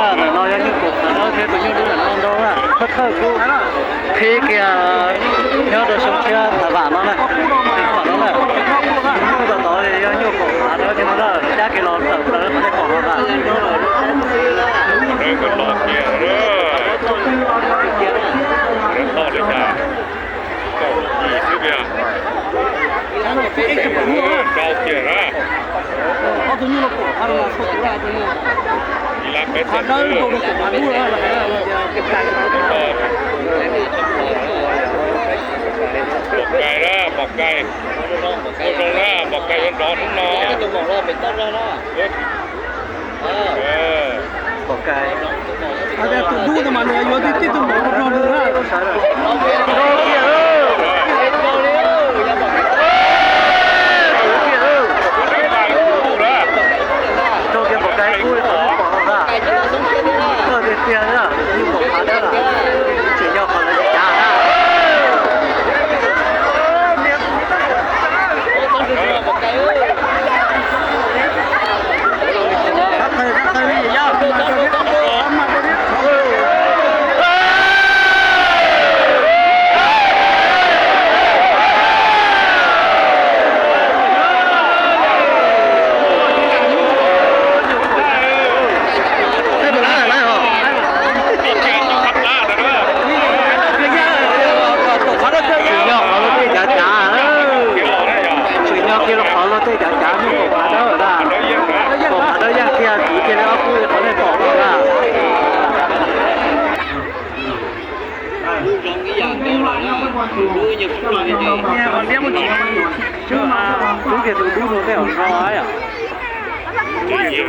Ntawm no yog nyuj kaum phav dawb thiab tus nyuj dub ntawm no ntau na, thawj thawj kub qhib kiag nyob rau xyoo tshiab tag vam no na, tsis pom no na. Nyuj tau tod yog nyuj kaum phav dawb thiab no na, cab kiag los tawm plaws qhov nej pom no na. Kaum yim xwb tiag. Rau kiag na. Pom kais na, pom kais. Ua zoo na, pom kais yuav nrov hnub no. Pom kais. Tus dub no mas nws yuav tib tug maum rog nws na. Rau kiag pom kais kub li qhov nej pom no na. Koj tiag tiag na, nyuj kaum phav dawb, tseem nyob qhov lawv cav na. Tseem nyob qhov lawv tej cav cav, tseem nyob kiag rau qhov lawv tej cav cav, nyuj kaum phav dawb na. Kaum phav dawb yaj kiag kwv kiag li ob kub li qhov nej pom no na. Tub kiag tus dub rau tej hauv zos yom. Liab tsis kam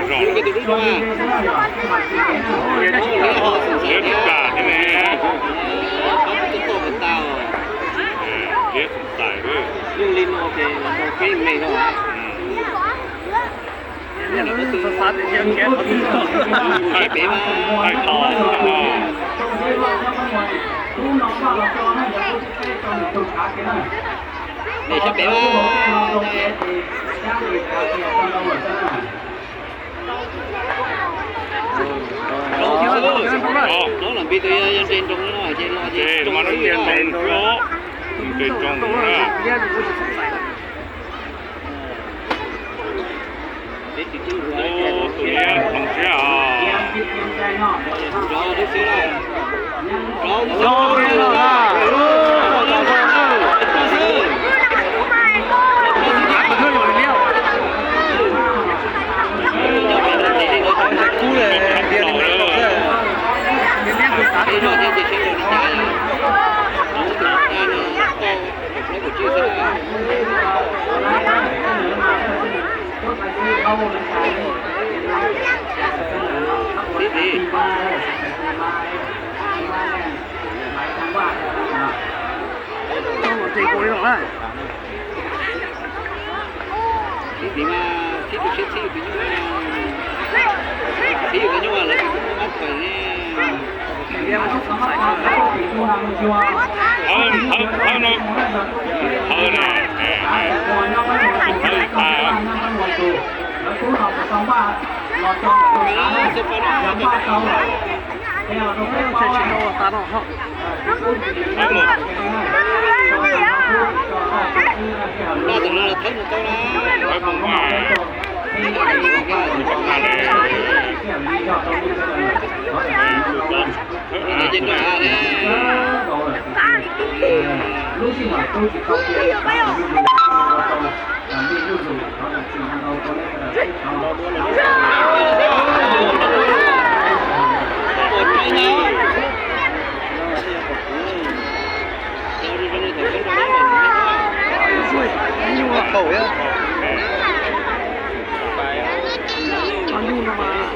thiab ne. Liab tsis txais. Thaij tau. Ces mas no ces nroo xwb os, nres nroo na. Tus liab nroo siab os. Zoo li no na. Kub li tiag li no. Thawb, thawb, thawb no, thawb ne, thawb li tas. Thawb mus. Thawb mus mas.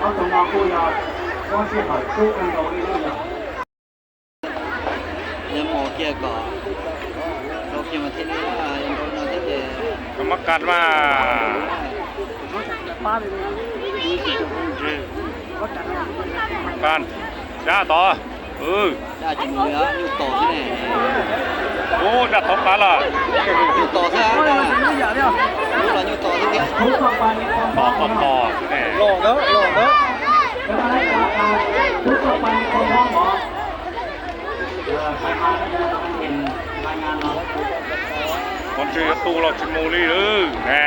Ob tug no kuj yog muab sij hawm tub kawg nkaus li na yog. Mus kiag kom rau kiag mas thiaj li nrau no thiab ces. Koj muab qab mas. Qab, dab tod. Dab tsis mus li, nyuj tos xwb ne. Ub, dab tod qab lawm. Nyuj tos xwb, ub los nyuj tos xwb thiab. Tos tos tos xwb ne. Qhov ntswg yuav tu los tsis mus li lawm ne.